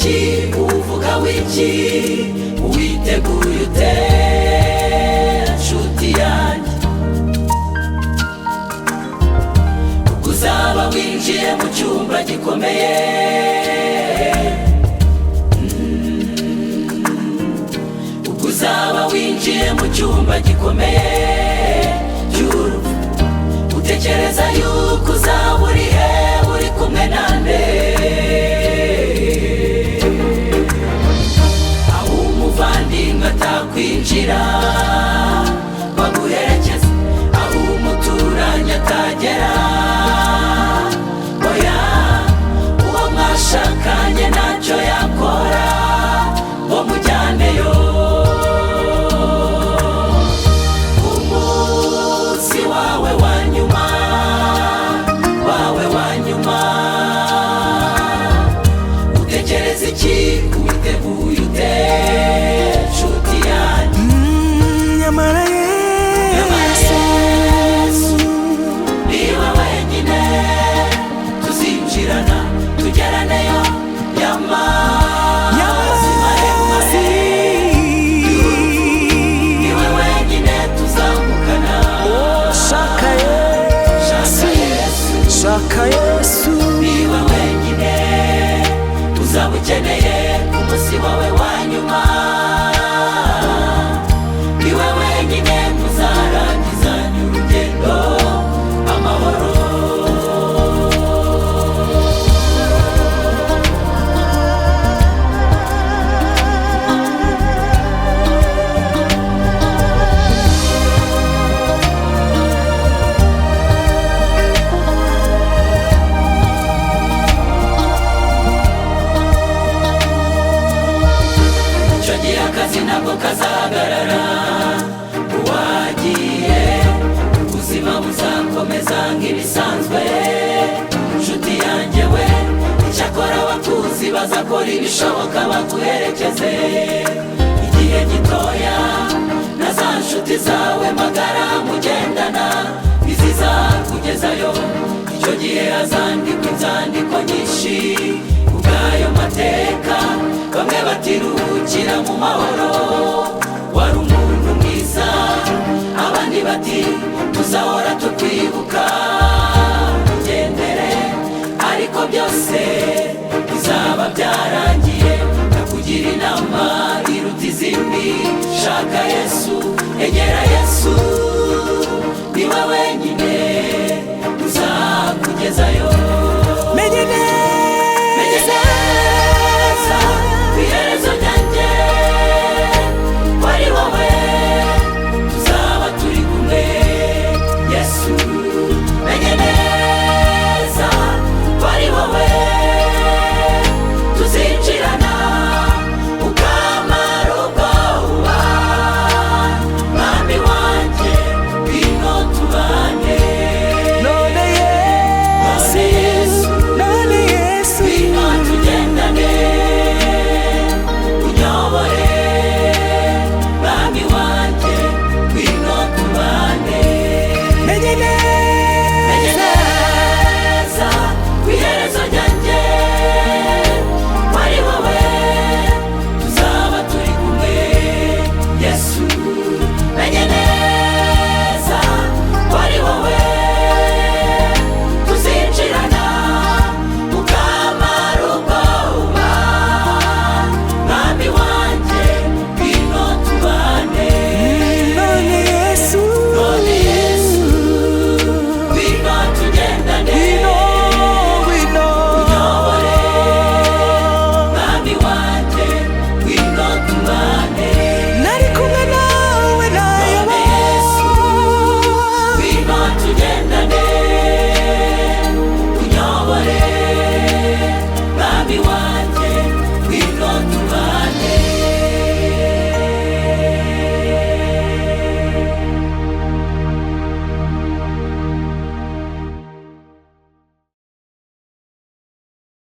Iki, uvuga wiki, witeguye ute, nshuti yanjye? Ubwo uzaba winjiye mu cyumba gikomeye, ubwo uzaba winjiye mu cyumba gikomeye cy'urupfu, utekereza yuko uzaba uri he, uri kumwe nande? Aho umuvandimwe atakwinjira baguherekeza, aho umuturanyi atagera, oya, uwo mwashakanye ntacyo yakora ngo mujyaneyo. Umunsi wawe wa nyuma, wawe wa nyuma, utekereza iki, witeguye ute, nshuti yanjye? Nyamara Nyamara Yesu, Yesu niwe wenyine tuzinjirana tugeraneyo y'amazi maremare, niwe wenyine tuzambukana. Shaka Yesu, Shaka Yesu, shaka Yesu, niwe wenyine uzaba ukeneye ku munsi wawe wa nyuma, niwe wenyine muzarangizanya urugendo amahoro. Icyo gihe akazi ntabwo kazahagarara, uwagiye ubuzima buzakomeza nk'ibisanzwe. Nshuti yanjye we, icyakora abakuzi bazakora ibishoboka baguherekeze igihe gitoya, na za nshuti zawe magara mugendana ntizizakugezayo. Icyo gihe hazandikwa inzandiko nyinshi kubw'ayo mateka, bamwe batiruhukira mu mahoro, wari umuntu mwiza, abandi bati tuzahora tukwibuka, ugendere, ariko byose bizaba byarangiye. Ndakugira inama iruta izindi, shaka Yesu, egera Yesu, niwe wenyine.